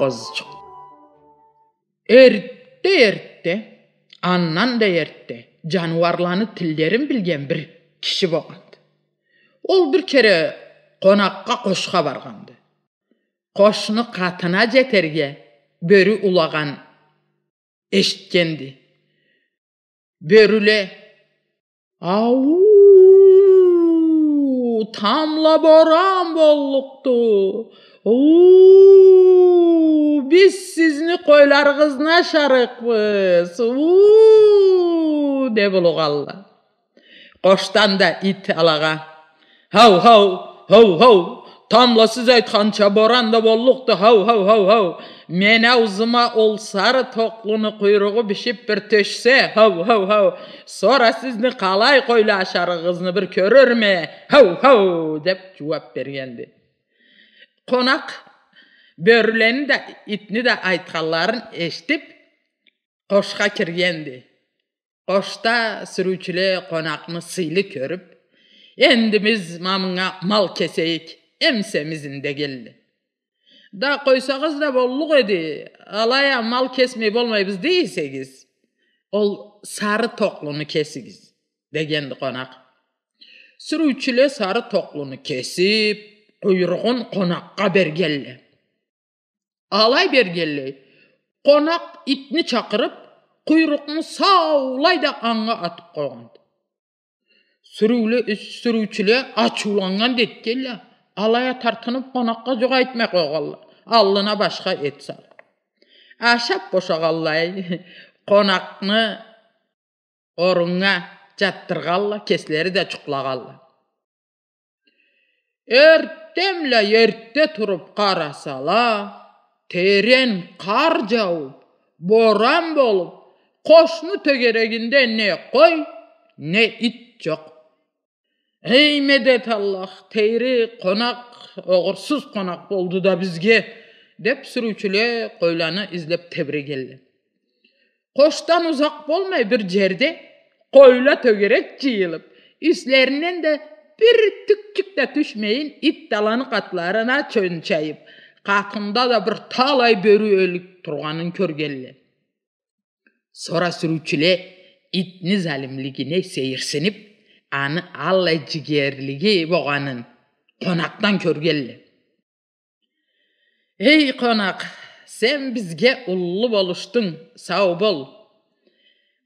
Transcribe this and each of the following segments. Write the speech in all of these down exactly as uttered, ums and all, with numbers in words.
къозучукъ. Эртте-эртте, андан да эртте, джаныуарланы тиллерин билген бир киши болгъанды. Ол бир кере къонакъгъа къошха баргъанды. Къошну къатына джетерге бёрю улагъан эшитгенди. Бёрюле: «Ау, тамбла боран боллукъду. Уу, биз сизни къойларыгъызны ашарыкъбыз. Уу», — деб улугъалла. Къошдан да ит алагъа: «Хау, хау, хау, хау! Тамбла сиз айтханча боран да боллукъду, хау, хау, хау, хау! Мени аузума ол сары токълуну къуйругъу бишиб бир тёшсе, хау, хау, хау! Сора сизни къалай къойла ашарыгъызны бир кёрюрме, хау, хау!» — деб джууаб бергенди. Къонакъ бёрюлени да, итни да айтханларын эшитиб, къошха киргенди. Къошда сюрюучюле къонакъны сыйлы кёрюб: «Энди биз ма мынга мал кесейик, эмсемизин», — дегелле. «Да къойсагъыз да боллукъ эди, алай а мал кесмей болмайбыз дей эсегиз, ол сары токълуну кесигиз», — дегенди къонакъ. Сюрюучюле сары токълуну кесиб, къуйругъун къонакъгъа бергелле. Алай бергеллей, къонакъ итни чакъырыб, къуйрукъну саулай да анга атыб къойгъанды. Сюрюуле-, сюрюучюле ачыуланнган да этгелле, алай а тартыныб, къонакъгъа джукъ айтмай къойгъалла, аллына башха эт салыб. Ашаб бошагъаллай, къонакъны оруннга джатдыргъалла, кеслери да джукълагъалла. Эртденбла эртде туруб къарасала, терен къар джаууб, боран болуб, къошну тёгерегинде не къой, не ит джокъ. «Эй, медет Аллах, тейри къонакъ, огъурсуз къонакъ болду да бизге», — деб, сюрюучюле къойланы излеб тебрегелле. Къошдан узакъ болмай бир джерде къойла тёгерек джыйылыб, юслеринден да бир тюкчюк да тюшмейин, ит да аланы къатларына чончайыб, къатында да бир талай бёрю ёлюб тургъанын кёргелле. Сора сюрюучюле итни залимлигине сейирсиниб, аны аллай джигерлиги болгъанын къонакъдан кёргелле. «Эй, къонакъ, сен бизге уллу болушдунг, сау бол.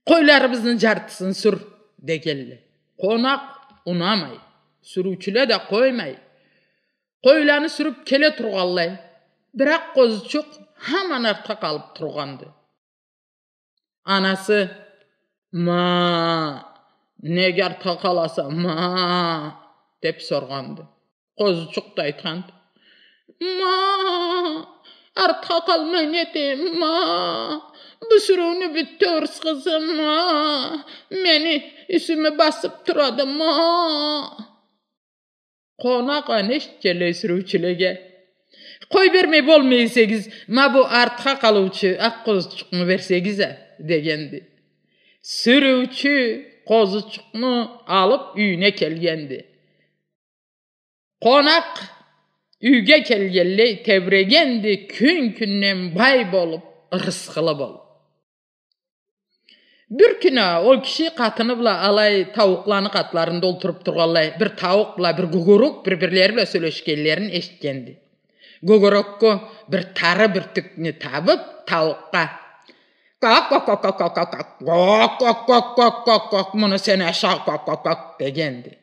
Къойларыбызны джартысын сюр», — дегелле. Къонакъ унамай, сюрюучюле да къоймай, къойланы сюрюб келе тургъанлай, бир акъ къозучукъ хаман артха къалыб тургъанды. Анасы: «Ма, неге артха къаласа, ма?» — деб соргъанды. Къозучукъ да айтханды: «Ма, артха къалмай не этейим, ма? Бу сюрюуню бютеу ырысхысы, ма, мени юсюме басыб турады, ма». Къонакъ аны эшитгеллей сюрюучюлеге: «Къой бермей болмай эсегиз, ма бу артха къалыучу акъ къозучукъну берсегиз а», — дегенди. Сюрюучю къозучукъну алыб юйюне келгенди. Къонакъ юйге келгеллей тебрегенди, кюн-кюнден бай болуб, ырысхылы болуб. Бир кюн а ол киши къатыны бла алай тауукъланы къатларында олтуруб тургъанлай, бир тауукъ бла бир гугурук бир-бирлери бла сёлешгенлерин эшитгенди. Гугурукку бир тары бюртюкню табыб, тауукъгъа: «Кок, кок, кок, муну сен аша, кок, кок, кок», — дегенди.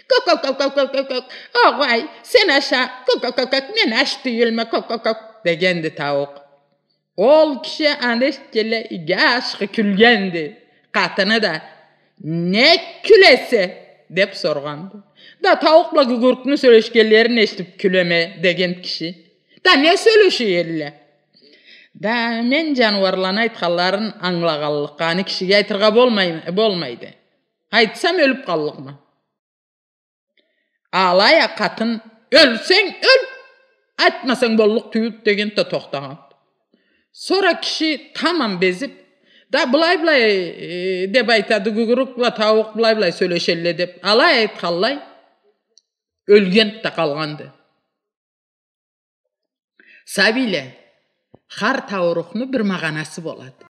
«Кок, кок, кок, огъай, сен аша, кок, кок, кок, мен ач тюйюлме, кок, кок, кок», — дегенди тауукъ. Ол киши аны эшитгеллей иги ашхы кюлгенди. Къатыны да: «Не кюлесе?» — деб соргъанды. «Да тауукъ бла гугурукну сёлешгенлерин эшитиб кюлеме», — деген киши. «Да не сёлеше элле?» «Да мен джаныуарланы айтханларын ангылагъанлыкъгъа, аны кишиге айтыргъа болмай-, болмайды. Айтсам, ёлюб къаллыкъма». Алай а къатын: «Ёлсенг ёл, айтмасанг боллукъ тюйюл», — дегенди да тохтагъанды. Сора киши тамам безиб: «Да былай-былай, э, деб айтады, гугурук бла тауукъ былай-былай сёлешелле», — деб, алай айтханлай, ёлгенди да къалгъанды. Сабийле, Хар таурухну бир магъанасы болады.